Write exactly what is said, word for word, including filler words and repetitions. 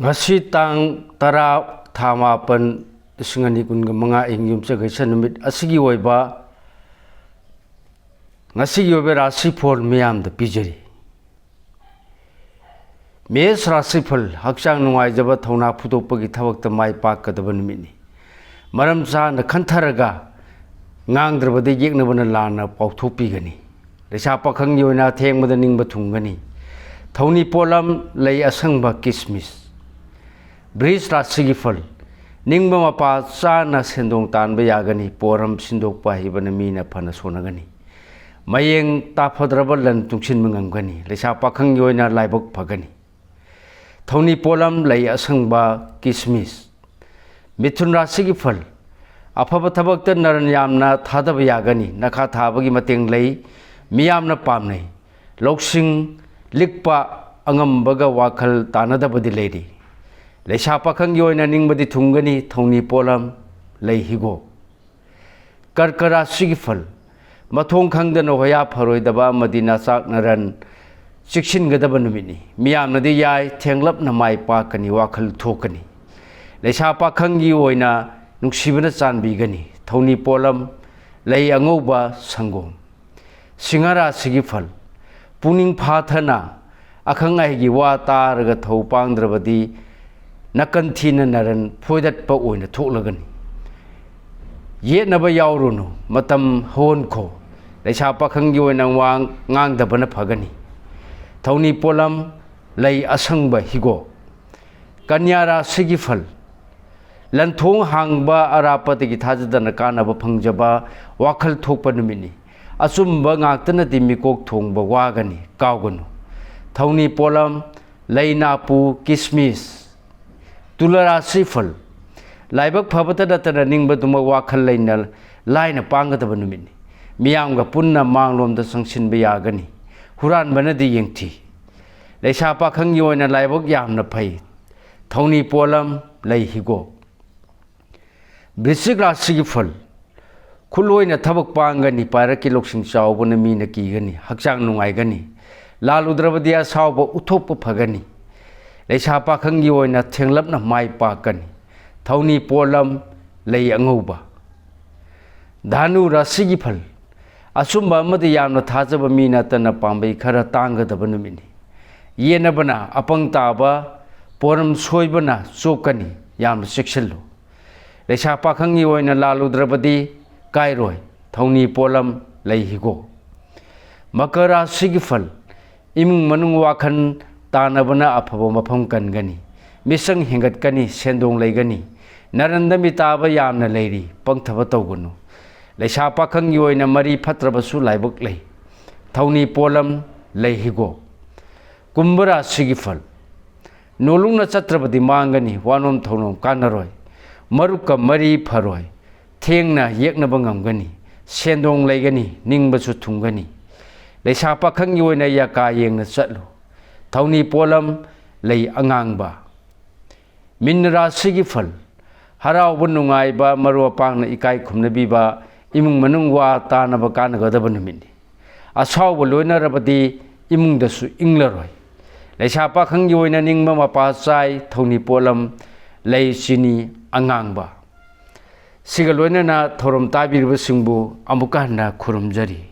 ꯉꯁꯤ ꯇꯥꯡ ꯇꯔꯥ, ꯊꯥ ꯃꯥꯄꯟ, ꯂꯤꯁꯤꯡ ꯑꯅꯤ ꯀꯨꯟꯒ ꯃꯉꯥ, ꯏꯪ ꯌꯨꯝꯁꯀꯩꯁ ꯅꯨꯃꯤꯠ ꯑꯁꯤꯒꯤ ꯑꯣꯏꯕ, ꯉꯁꯤꯒꯤ ꯑꯣꯏꯕ ꯔꯥꯁꯤꯐꯣꯜ ꯃꯤꯌꯥꯝꯗ ꯄꯤꯖꯔꯤ꯫ ꯃꯦꯁ ꯔꯥꯁꯤꯐꯜ, ꯍꯛꯆꯥꯡ ꯅꯨꯡꯉꯥꯏꯖꯕ, ꯊꯧꯅꯥ ꯐꯨꯗꯣꯛꯄꯒꯤ ꯊꯕꯛꯇ ꯃꯥꯏ ꯄꯥꯛꯀꯗꯕ ꯅꯨꯃꯤꯠꯅꯤ꯫ ꯃꯔꯝ ꯆꯥꯅ ꯈꯟꯊꯔꯒ ꯉꯥꯡꯗ꯭ꯔꯕꯗꯤ ꯌꯦꯛꯅꯕꯅ ꯂꯥꯟꯅ ꯄꯥꯎꯊꯣꯛꯄꯤꯒꯅꯤ꯫ ꯂꯩꯁꯥ ꯄꯥꯈꯪꯒꯤ ꯑꯣꯏꯅ ꯑꯊꯦꯡꯕꯗ ꯅꯤꯡꯕ ꯊꯨꯡꯒꯅꯤ꯫ ꯊꯧꯅꯤ ꯄꯣꯠꯂꯝ, ꯂꯩ ꯑꯁꯪꯕ, ꯀꯤꯁꯃꯤꯁ꯫ ꯕ꯭ꯔꯤꯖ ꯔꯥꯁꯤꯒꯤ ꯐꯜ, ꯅꯤꯡꯕ ꯃꯄꯥ ꯆꯥꯅ ꯁꯦꯟꯗꯣꯡ ꯇꯥꯟꯕ ꯌꯥꯒꯅꯤ꯫ ꯄꯣꯔꯝ ꯁꯤꯟꯗꯣꯛꯄ ꯍꯩꯕꯅ ꯃꯤꯅ ꯐꯅ ꯁꯣꯟꯅꯒꯅꯤ꯫ ꯃꯌꯦꯡ ꯇꯥꯐꯗ꯭ꯔꯕ ꯂꯟ ꯇꯨꯡꯁꯤꯟꯕ ꯉꯝꯒꯅꯤ꯫ ꯂꯩꯁꯥ ꯄꯥꯈꯪꯒꯤ ꯑꯣꯏꯅ ꯂꯥꯏꯕꯛ ꯐꯒꯅꯤ꯫ ꯊꯧꯅꯤ ꯄꯣꯠꯂꯝ, ꯂꯩ ꯑꯁꯪꯕ, ꯀꯤꯁꯃꯤꯁ꯫ ꯃꯤꯊꯨꯟ ꯔꯥꯁꯤꯒꯤ ꯐꯜ, ꯑꯐꯕ ꯊꯕꯛꯇ ꯅꯔꯟ ꯌꯥꯝꯅ ꯊꯥꯗꯕ ꯌꯥꯒꯅꯤ꯫ ꯅꯈꯥ ꯊꯥꯕꯒꯤ ꯃꯇꯦꯡ ꯂꯩ, ꯃꯤꯌꯥꯝꯅ ꯄꯥꯝꯅꯩ꯫ ꯂꯧꯁꯤꯡ ꯂꯤꯛꯄ, ꯑꯉꯝꯕꯒ ꯋꯥꯈꯜ ꯇꯥꯅꯗꯕꯗꯤ ꯂꯩꯔꯤ꯫ ꯂꯩꯁꯥ ꯄꯥꯈꯪꯒꯤ ꯑꯣꯏꯅ ꯅꯤꯡꯕꯗꯤ ꯊꯨꯡꯒꯅꯤ꯫ ꯊꯧꯅꯤ ꯄꯣꯠꯂꯝ, ꯂꯩ ꯍꯤꯒꯣꯛ꯫ ꯀꯔꯀ ꯔꯥꯁꯤꯒꯤ ꯐꯜ, ꯃꯊꯣꯡ ꯈꯪꯗꯅ ꯍꯣꯌꯥ ꯐꯔꯣꯏꯗꯕ ꯑꯃꯗꯤ ꯅꯆꯥꯛ ꯅꯔꯟ ꯆꯦꯛꯁꯤꯟꯒꯗꯕ ꯅꯨꯃꯤꯠꯅꯤ꯫ ꯃꯤꯌꯥꯝꯅꯗꯤ ꯌꯥꯏ, ꯊꯦꯡꯂꯞꯅ ꯃꯥꯏ ꯄꯥꯛꯀꯅꯤ, ꯋꯥꯈꯜ ꯊꯣꯛꯀꯅꯤ꯫ ꯂꯩꯁꯥ ꯄꯥꯈꯪꯒꯤ ꯑꯣꯏꯅ ꯅꯨꯡꯁꯤꯕꯅ ꯆꯥꯟꯕꯤꯒꯅꯤ꯫ ꯊꯧꯅꯤ ꯄꯣꯠꯂꯝ, ꯂꯩ ꯑꯉꯧꯕ, ꯁꯪꯒꯣꯝ꯫ ꯁꯤꯡꯍ ꯔꯥꯁꯤꯒꯤ ꯐꯜ, ꯄꯨꯛꯅꯤꯡ ꯐꯥꯊꯅ ꯑꯈꯪ ꯑꯍꯩꯒꯤ ꯋꯥ ꯇꯥꯔꯒ ꯊꯧ ꯄꯥꯡꯗ꯭ꯔꯕꯗꯤ ꯅꯥꯀꯟ ꯊꯤꯅ ꯅꯔꯟ ꯐꯣꯏꯗꯠꯄ ꯑꯣꯏꯅ ꯊꯣꯛꯂꯒꯅꯤ꯫ ꯌꯦꯠꯅꯕ ꯌꯥꯎꯔꯨꯅꯨ, ꯃꯇꯝ ꯍꯧꯍꯟꯈꯣ꯫ ꯂꯩꯁꯥ ꯄꯥꯈꯪꯒꯤ ꯑꯣꯏꯅ ꯋꯥ ꯉꯥꯡꯗꯕꯅ ꯐꯒꯅꯤ꯫ ꯊꯧꯅꯤ ꯄꯣꯠꯂꯝ, ꯂꯩ ꯑꯁꯪꯕ ꯍꯤꯒꯣꯛ꯫ ꯀꯟꯌꯥ ꯔꯥꯁꯤꯒꯤ ꯐꯜ, ꯂꯟꯊꯣꯡ ꯍꯥꯡꯕ ꯑꯔꯥꯞꯄꯗꯒꯤ ꯊꯥꯖꯗꯅ ꯀꯥꯟꯅꯕ ꯐꯪꯖꯕ ꯋꯥꯈꯜ ꯊꯣꯛꯄ ꯅꯨꯃꯤꯠꯅꯤ꯫ ꯑꯆꯨꯝꯕ ꯉꯥꯛꯇꯅꯗꯤ ꯃꯤꯀꯣꯛ ꯊꯣꯡꯕ ꯋꯥꯒꯅꯤ, ꯀꯥꯎꯒꯅꯨ꯫ ꯊꯧꯅꯤ ꯄꯣꯠꯂꯝ, ꯂꯩ ꯅꯥꯄꯨ, ꯀꯤꯁꯃꯤꯁ꯫ ꯇꯨꯂꯥ ꯔꯥꯁꯤ ꯐꯜ, ꯂꯥꯏꯕꯛ ꯐꯕꯇ ꯅꯠꯇꯅ ꯅꯤꯡꯕꯗꯨꯃꯛ ꯋꯥꯈꯜ ꯂꯩꯅ ꯂꯥꯏꯅ ꯄꯥꯡꯒꯗꯕ ꯅꯨꯃꯤꯠꯅꯤ꯫ ꯃꯤꯌꯥꯝꯒ ꯄꯨꯟꯅ ꯃꯥꯡꯂꯣꯝꯗ ꯆꯪꯁꯤꯟꯕ ꯌꯥꯒꯅꯤ꯫ ꯍꯨꯔꯥꯟꯕꯅꯗꯤ ꯌꯦꯡꯊꯤ꯫ ꯂꯩꯁꯥ ꯄꯥꯈꯪꯒꯤ ꯑꯣꯏꯅ ꯂꯥꯏꯕꯛ ꯌꯥꯝꯅ ꯐꯩ꯫ ꯊꯧꯅꯤ ꯄꯣꯠꯂꯝ, ꯂꯩ ꯍꯤꯒꯣꯛ꯫ ꯕ꯭ꯔꯤꯁꯤꯛ ꯔꯥꯁꯤꯒꯤ ꯐꯜ, ꯈꯨꯠꯂꯣꯏꯅ ꯊꯕꯛ ꯄꯥꯡꯒꯅꯤ꯫ ꯄꯥꯏꯔꯛꯀꯤ ꯂꯧꯁꯤꯡ ꯆꯥꯎꯕꯅ ꯃꯤꯅ ꯀꯤꯒꯅꯤ꯫ ꯍꯛꯆꯥꯡ ꯅꯨꯡꯉꯥꯏꯒꯅꯤ꯫ ꯂꯥꯜꯂꯨꯗ꯭ꯔꯕꯗꯤ ꯑꯁꯥꯎꯕ ꯎꯠꯊꯣꯛꯄ ꯐꯒꯅꯤ꯫ ꯂꯩꯁꯥ ꯄꯥꯈꯪꯒꯤ ꯑꯣꯏꯅ ꯊꯦꯡꯂꯞꯅ ꯃꯥꯏ ꯄꯥꯛꯀꯅꯤ꯫ ꯊꯧꯅꯤ ꯄꯣꯠꯂꯝ, ꯂꯩ ꯑꯉꯧꯕ꯫ ꯙꯅꯨ ꯔꯥꯁꯤꯒꯤ ꯐꯜ꯫ ꯑꯆꯨꯝꯕ ꯑꯃꯗ ꯌꯥꯝꯅ ꯊꯥꯖꯕ ꯃꯤ ꯅꯠꯇꯅ ꯄꯥꯝꯕꯩ ꯈꯔ ꯇꯥꯡꯒꯗꯕ ꯅꯨꯃꯤꯠꯅꯤ꯫ ꯌꯦꯠꯅꯕꯅ ꯑꯄꯪ ꯇꯥꯕ, ꯄꯣꯔꯝ ꯁꯣꯏꯕꯅ ꯆꯣꯛꯀꯅꯤ, ꯌꯥꯝꯅ ꯆꯦꯛꯁꯤꯜꯂꯨ꯫ ꯂꯩꯁꯥ ꯄꯥꯈꯪꯒꯤ ꯑꯣꯏꯅ ꯂꯥꯜꯂꯨꯗ꯭ꯔꯕꯗꯤ ꯀꯥꯏꯔꯣꯏ꯫ ꯊꯧꯅꯤ ꯄꯣꯠꯂꯝ, ꯂꯩ ꯍꯤꯒꯣꯛ꯫ ꯃꯀꯔ ꯔꯥꯁꯤꯒꯤ ꯐꯜ꯫ ꯏꯃꯨꯡ ꯃꯅꯨꯡ ꯋꯥꯈꯜ ꯇꯥꯅꯕꯅ ꯑꯐꯕ ꯃꯐꯝ ꯀꯟꯒꯅꯤ꯫ ꯃꯤꯆꯪ ꯍꯦꯟꯒꯠꯀꯅꯤ, ꯁꯦꯟꯗꯣꯡ ꯂꯩꯒꯅꯤ꯫ ꯅꯔꯟꯗ ꯃꯤꯇꯥꯕ ꯌꯥꯝꯅ ꯂꯩꯔꯤ, ꯄꯪꯊꯕ ꯇꯧꯒꯅꯨ꯫ ꯂꯩꯁꯥ ꯄꯥꯈꯪꯒꯤ ꯑꯣꯏꯅ ꯃꯔꯤ ꯐꯠꯇ꯭ꯔꯕꯁꯨ ꯂꯥꯏꯕꯛ ꯂꯩ꯫ ꯊꯧꯅꯤ ꯄꯣꯠꯂꯝ, ꯂꯩ ꯍꯤꯒꯣꯛ꯫ ꯀꯨꯝꯚ ꯔꯥꯁꯤꯒꯤ ꯐꯜ꯫ ꯅꯣꯂꯨꯛꯅ ꯆꯠꯇ꯭ꯔꯕꯗꯤ ꯃꯥꯡꯒꯅꯤ, ꯋꯥꯅꯣꯝ ꯊꯧꯅꯣꯝ ꯀꯥꯟꯅꯔꯣꯏ꯫ ꯃꯔꯨꯞꯀ ꯃꯔꯤ ꯐꯔꯣꯏ꯫ ꯊꯦꯡꯅ ꯌꯦꯛꯅꯕ ꯉꯝꯒꯅꯤ꯫ ꯁꯦꯟꯗꯣꯡ ꯂꯩꯒꯅꯤ, ꯅꯤꯡꯕꯁꯨ ꯊꯨꯡꯒꯅꯤ꯫ ꯂꯩꯁꯥ ꯄꯥꯈꯪꯒꯤ ꯑꯣꯏꯅ ꯌꯥꯀꯥ ꯌꯦꯡꯅ ꯆꯠꯂꯨ꯫ ꯊꯧꯅꯤ ꯄꯣꯠꯂꯝ, ꯂꯩ ꯑꯉꯥꯡꯕ꯫ ꯃꯤꯟ ꯔꯥꯁꯤꯒꯤ ꯐꯜ꯫ ꯍꯔꯥꯎꯕ ꯅꯨꯡꯉꯥꯏꯕ, ꯃꯔꯨꯞ ꯃꯄꯥꯡꯅ ꯏꯀꯥꯏ ꯈꯨꯝꯅꯕꯤꯕ, ꯏꯃꯨꯡ ꯃꯅꯨꯡ ꯋꯥ ꯇꯥꯅꯕ ꯀꯥꯟꯅꯒꯗꯕ ꯅꯨꯃꯤꯠꯅꯤ꯫ ꯑꯁꯥꯎꯕ ꯂꯣꯏꯅꯔꯕꯗꯤ ꯏꯃꯨꯡꯗꯁꯨ ꯏꯪꯂꯔꯣꯏ꯫ ꯂꯩꯁꯥ ꯄꯥꯈꯪꯒꯤ ꯑꯣꯏꯅ ꯅꯤꯡꯕ ꯃꯄꯥ ꯆꯥꯏ, ꯊꯧꯅꯤ ꯄꯣꯠꯂꯝ, ꯂꯩ ꯆꯤꯅꯤ ꯑꯉꯥꯡꯕ꯫ ꯁꯤꯒ ꯂꯣꯏꯅꯅ ꯊꯧꯔꯝ ꯇꯥꯕꯤꯔꯤꯕꯁꯤꯡꯕꯨ ꯑꯃꯨꯛꯀ ꯍꯟꯅ ꯈꯨꯔꯨꯝꯖꯔꯤ꯫